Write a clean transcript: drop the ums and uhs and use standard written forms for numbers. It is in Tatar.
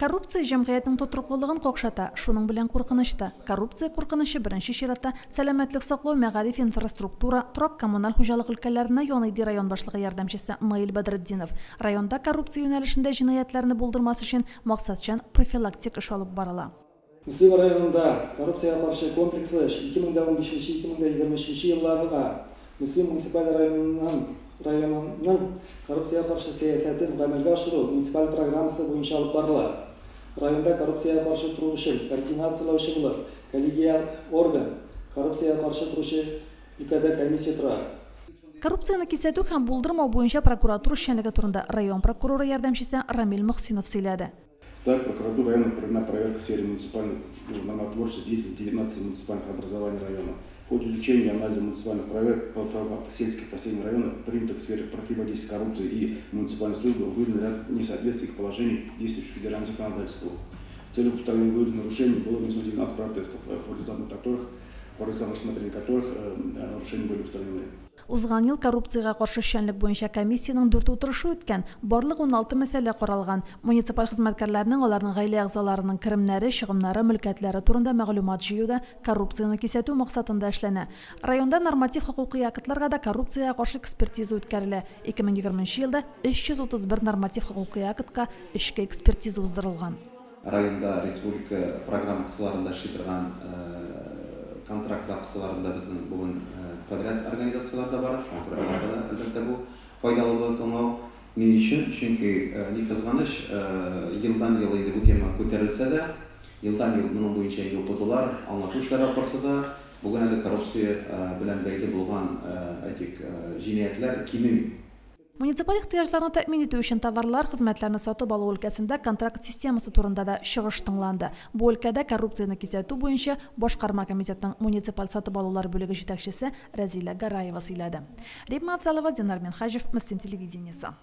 Коррупция җәмгыятьнең тотрыклылыгын какшата, шуның белән куркыныч та. Коррупция куркынычы беренче чиратта сәламәтлек саклау, мәгариф, инфраструктура, торак-коммуналь хуҗалык өлкәләренә яный, ди район башлыгы ярдәмчесе Наил Бәдретдинов. Районда коррупция юнәлешендә җинаятьләрне булдырмас өчен максатчан профилактик эш алып барыла. Мөслим районында коррупциягә каршы комплекслы эш 2015-2023 елларга Мөслим муниципаль районының районының коррупциягә каршы сәясәтен гамәлгә ашыру муниципаль программасы буенча алып барыла. Районда коррупциягә каршы тору эшен координацияләүче булып коллегиаль орган, коррупциягә каршы торучы өлкәдә комиссия тора. Коррупцияне кисәтү һәм булдырмау буенча прокуратура эшчәнлеге турында район прокуроры ярдәмчесе Рамил Мөхсинов сөйләде. Так, прокуратура района проведена проверка в сфере муниципальной нормотворческой деятельности 19 муниципальных образований района. В ходе изучения и анализа муниципальных проверок по сельских поселениях района, принятых в сфере противодействия коррупции и муниципальной службы, выявлен ряд несоответствий их положений действующему федеральному законодательству. В целях устранения выявленных нарушений было внесено 19 протестов, по результатам рассмотрения которых нарушения были устранены. Узган ел коррупциягә каршы эшчәнлек буенча комиссиянең дүрт утырышы үткән. Барлыгы 16 мәсьәлә каралган. Муниципаль хезмәткәрләрнең, аларның гаилә әгъзаларының керемнәре, чыгымнары, мөлкәтләре турында мәгълүмат җыю да коррупцияне кисәтү максатында эшләнә. Районда норматив хокукый актларга да коррупциягә каршы экспертиза үткәрелә. 2020 елда 331 норматив хокукый актка эчке экспертиза уздырылган. Районда республика программа кысаларында эшли торган контрактлар кысаларында безнең бүген подряд организацияләр дә бар. Шуңа күрә аларга да, әлбәттә, бу файдалы булып тыңлау. Ни өчен? Чөнки, ни кызганыч, елдан-ел инде бу тема күтәрелсә дә, елдан-ел моның буенча инде укытулар, аңлату эшләре алып барса да, бүген әле коррупция белән бәйле булган, әйтик, җинаятьләр кимеми. Муниципаль ихтыяҗларны тәэмин итү өчен товарлар, хезмәтләрне сатып алу өлкәсендә контракт системасы турында да чыгыш тыңланды. Бу өлкәдә коррупцияне кисәтү буенча башкарма комитетның муниципаль сатып алулар бүлеге җитәкчесе Рәзилә Гараева сөйләде. Римма Афзалова, Динар Минһаҗев, Мөслим телевидениесе.